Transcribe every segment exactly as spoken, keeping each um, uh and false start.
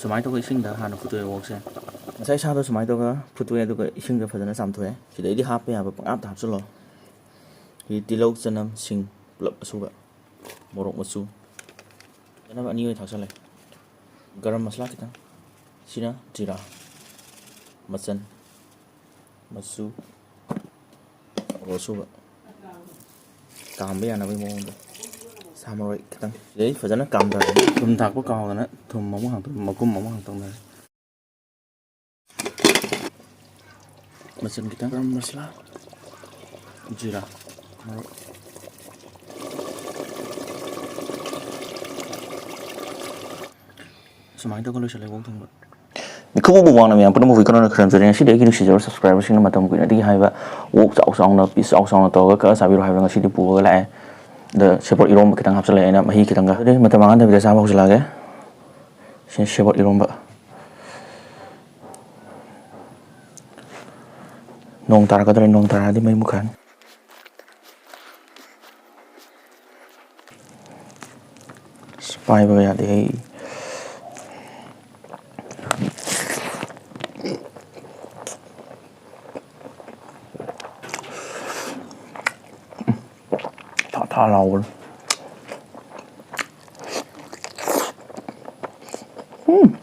ꯁꯨꯃꯥꯏꯅ ꯇꯧꯔꯒ ꯏꯁꯤꯡꯗ ꯍꯥꯟꯅ ꯐꯨꯠꯇꯣꯛꯑꯦ ꯑꯣꯛꯁꯦ꯫ ꯉꯁꯥꯏ ꯁꯥꯗꯣ ꯁꯨꯃꯥꯏꯅ ꯇꯧꯔꯒ ꯐꯨꯠꯇꯣꯛꯑꯦ, ꯑꯗꯨꯒ ꯏꯁꯤꯡꯗ ꯐꯖꯅ ꯆꯥꯝꯊꯣꯛꯑꯦ꯫ ꯁꯤꯗꯩꯗꯤ ꯍꯥꯞꯄ ꯌꯥꯕ ꯄꯪꯍꯥꯞꯇ ꯍꯥꯞꯆꯜꯂꯣ꯫ ꯁꯤ ꯇꯤꯜꯍꯧ, ꯆꯅꯝ, ꯁꯤꯡ ꯄꯨꯂꯞ ꯑꯁꯨꯕ, ꯃꯣꯔꯣꯛ ꯃꯆꯨ ꯐꯖꯅ ꯑꯅꯤ ꯑꯣꯏꯅ ꯊꯥꯛꯆꯜꯂꯦ꯫ ꯒꯔꯝ ꯃꯁꯂꯥ ꯈꯤꯇꯪ, ꯁꯤꯅ ꯖꯤꯔꯥ, ꯃꯆꯜ, ꯃꯆꯨ, ꯃꯣꯔꯣꯛ ꯑꯁꯨꯕ꯫ ꯀꯥꯝꯕ ꯌꯥꯅꯕꯒꯤ ꯃꯑꯣꯡꯗ ꯁꯥ ꯃꯔꯣꯏ ꯈꯤꯇꯪ꯫ ꯁꯤꯗꯩ ꯐꯖꯅ ꯀꯥꯝꯊꯔꯅꯤ꯫ ꯊꯨꯝ ꯊꯥꯛꯄ ꯀꯥꯎꯗꯅ ꯊꯨꯝ ꯑꯃꯨꯛ ꯍꯥꯡꯇꯣꯛ-, ꯃꯒꯨꯝ ꯑꯃꯨꯛ ꯍꯥꯡꯇꯣꯛꯅꯔꯦ꯫ ꯃꯆꯜ ꯈꯤꯇꯪ, ꯒꯔꯝ ꯃꯁꯂꯥ, ꯖꯤꯔꯥ, ꯃꯔꯣꯏ꯫ ꯁꯨꯃꯥꯏꯅ ꯇꯧꯔꯒ ꯂꯣꯏꯁꯤꯜꯂꯦ ꯑꯣꯛ ꯊꯣꯡꯕ꯫ ꯃꯤꯀꯨꯞ ꯑꯃ ꯋꯥꯡꯅ ꯃꯌꯥꯝ ꯄꯨꯝꯅꯃꯛꯄꯨ ꯏꯀꯥꯏ ꯈꯨꯝꯅꯅ ꯈꯨꯔꯨꯝꯖꯔꯤ꯫ ꯉꯁꯤꯗꯤ ꯑꯩꯒꯤ ꯅꯨꯡꯁꯤꯖꯔꯕ subscriberꯁꯤꯡꯅ ꯃꯇꯝ ꯀꯨꯏꯅꯗꯒꯤ ꯍꯥꯏꯕ ꯑꯣꯛ ꯆꯥꯎ ꯆꯥꯎꯅ, piece ꯆꯥꯎ ꯆꯥꯎꯅ ꯇꯧꯔꯒ ꯀꯛꯑ ꯆꯥꯕꯤꯔꯣ ꯍꯥꯏꯕꯗ ꯉꯁꯤꯗꯤ ꯄꯨꯔꯒ ꯂꯥꯛꯑꯦ꯫ ꯑꯗ ꯁꯦꯕꯣꯠ ꯏꯔꯣꯝꯕ ꯈꯤꯇꯪ ꯍꯥꯞꯆꯤꯜꯂꯛꯑꯦ ꯑꯩꯅ, ꯃꯍꯤ ꯈꯤꯇꯪꯒ꯫ ꯑꯗꯨꯗꯤ ꯃꯇꯝ ꯃꯥꯡꯍꯟꯗꯕꯤꯗ ꯆꯥꯕ ꯍꯧꯖꯤꯜꯂꯛꯑꯒꯦ꯫ ꯁꯤ ꯁꯦꯕꯣꯠ ꯏꯔꯣꯝꯕ꯫ ꯅꯣꯡ ꯇꯥꯔꯛꯀꯗꯧꯔꯦ, ꯅꯣꯡ ꯇꯥꯔꯛꯑꯗꯤ ꯃꯩ ꯃꯨꯠꯈ꯭ꯔꯅꯤ꯫ ꯑꯁ, ꯄꯥꯏꯕꯒ ꯌꯥꯗꯦꯍꯦ꯫ ꯊꯥ ꯊꯥ ꯂꯥꯎꯕꯅꯤ꯫ ꯎꯝ꯫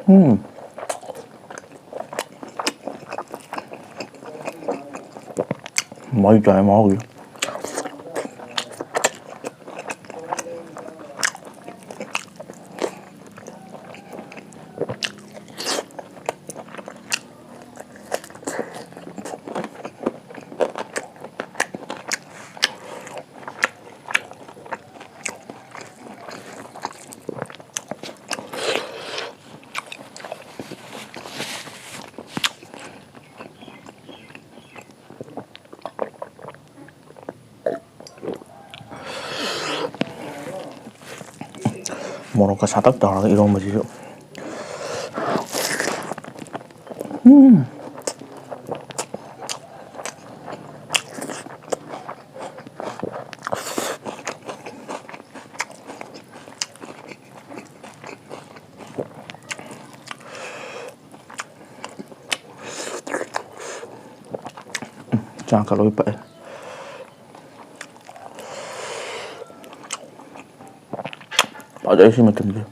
ꯎꯝ꯫ ꯃꯩ ꯇꯥꯏ ꯃꯍꯥꯎꯗꯤ꯫ ꯃꯣꯔꯣꯛꯀ ꯁꯥꯇꯛ ꯇꯧꯔꯒ ꯏꯔꯣꯝꯕꯁꯤꯁꯨ꯫ ꯎꯝ꯫ ꯆꯥꯛꯀ ꯂꯣꯏ ꯄꯛꯑꯦ꯫ ꯐꯖꯩ ꯁꯤ ꯃꯇꯝꯁꯦ꯫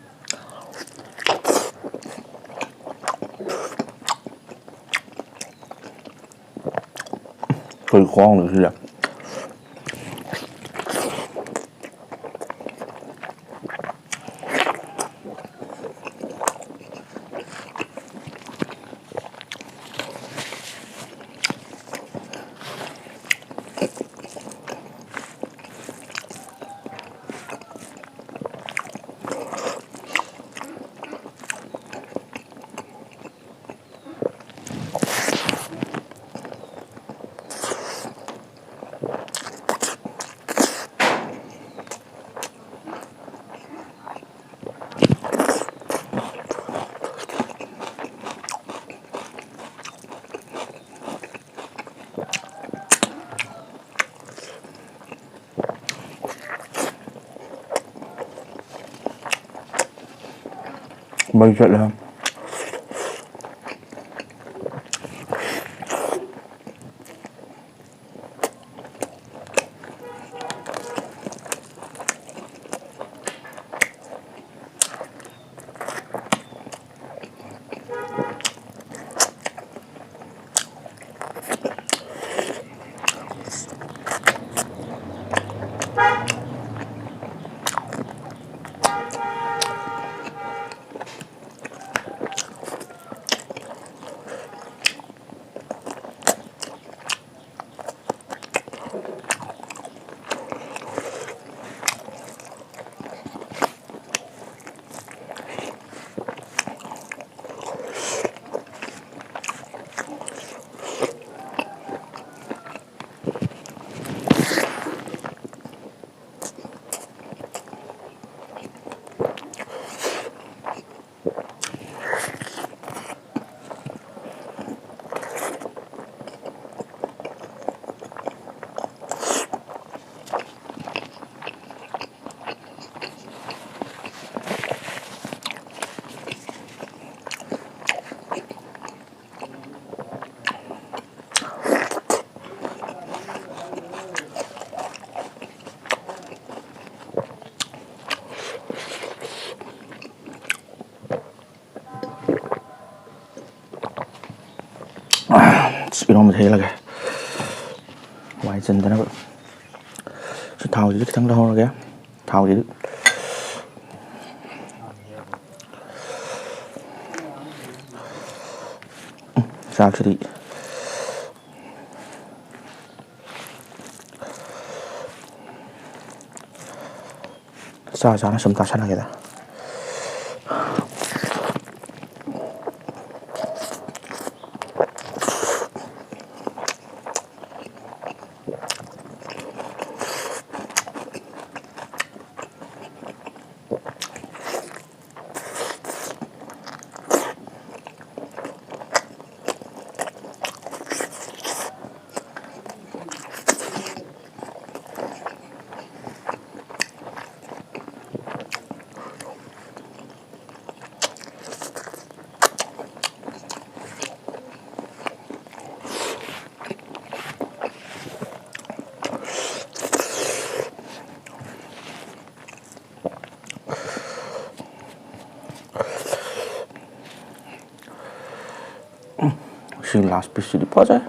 ꯑꯩꯈꯣꯏ ꯈ꯭ꯋꯥꯡꯗ ꯁꯤꯗ꯫ ꯃꯩ ꯆꯠꯂꯦ꯫ ꯍꯩꯔꯒꯦ꯫ ꯋꯥꯏ ꯆꯟꯗꯅꯕ꯫ ꯁꯤ ꯊꯥꯎꯁꯤꯁꯨ ꯈꯤꯇꯪ ꯂꯧꯍꯧꯔꯒꯦ꯫ ꯊꯥꯎꯁꯤꯗꯤ ꯆꯥꯛꯁꯤꯗꯤ ꯆꯥ ꯆꯥꯅ ꯁꯨꯝ ꯆꯥꯁꯟꯅꯒꯦꯗ꯫ ꯁꯤ ꯂꯥꯁ ꯄꯤꯁꯁꯤꯗꯤ ꯐꯖꯩ꯫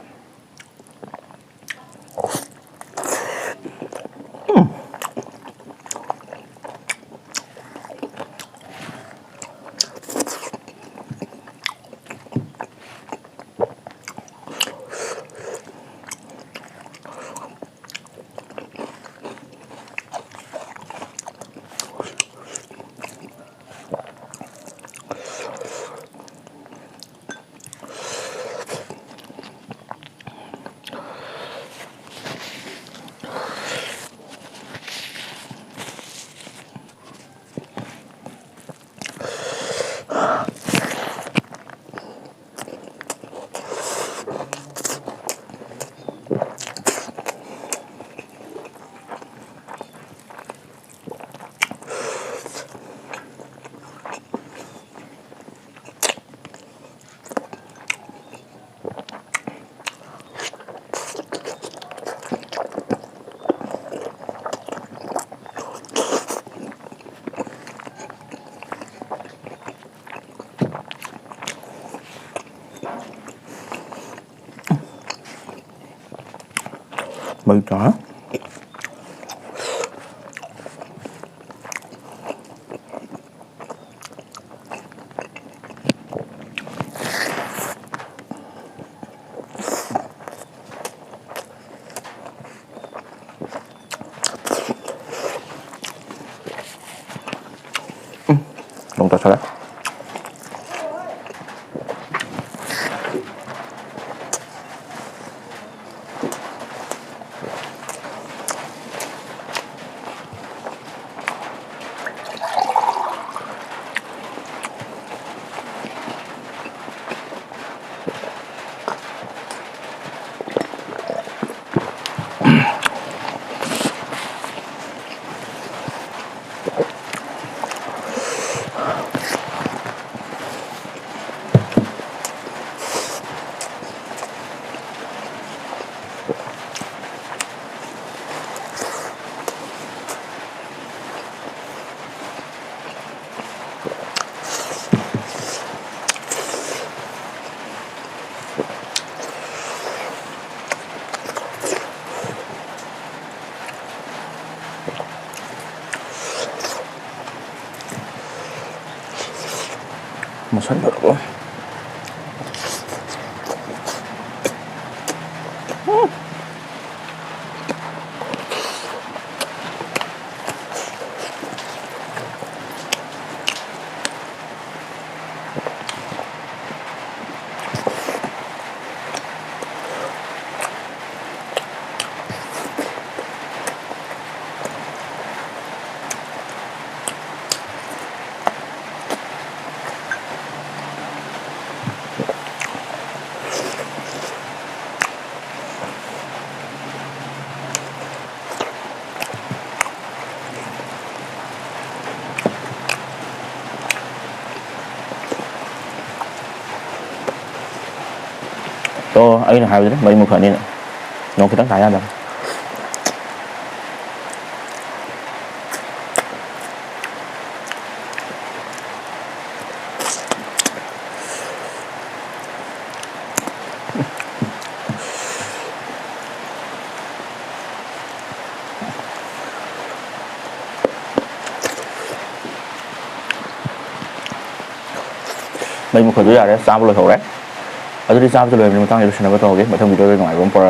ꯃꯩ ꯇꯥ꯫ ꯅꯣꯡ ꯇꯥꯁꯜꯂꯦ꯫ ꯃꯁꯟ ꯐꯖꯕ꯫ ꯑꯣ, ꯑꯩꯅ ꯍꯥꯏꯕꯗꯨꯅꯤ, ꯃꯩ ꯃꯨꯠꯈ꯭ꯔꯅꯤꯅ꯫ ꯅꯣꯡ ꯈꯤꯇꯪ ꯇꯥ ꯌꯥꯗꯕ꯫ ꯑꯩ ꯃꯈꯣꯏꯗꯣ ꯌꯥꯔꯦ, ꯆꯥꯕ ꯂꯣꯏꯍꯧꯔꯦ꯫ ꯑꯗꯨꯗꯤ ꯆꯥꯕꯁꯨ ꯂꯣꯏꯕꯅꯤ, ꯃꯊꯪꯒꯤ ꯂꯣꯏꯁꯤꯟꯅꯕ ꯇꯧꯔꯒꯦ, ꯃꯊꯪ ꯚꯤꯗꯤꯑꯣꯗ ꯅꯨꯡꯉꯥꯏꯕ ꯑꯃ ꯄꯨꯔꯛꯑꯒꯦ꯫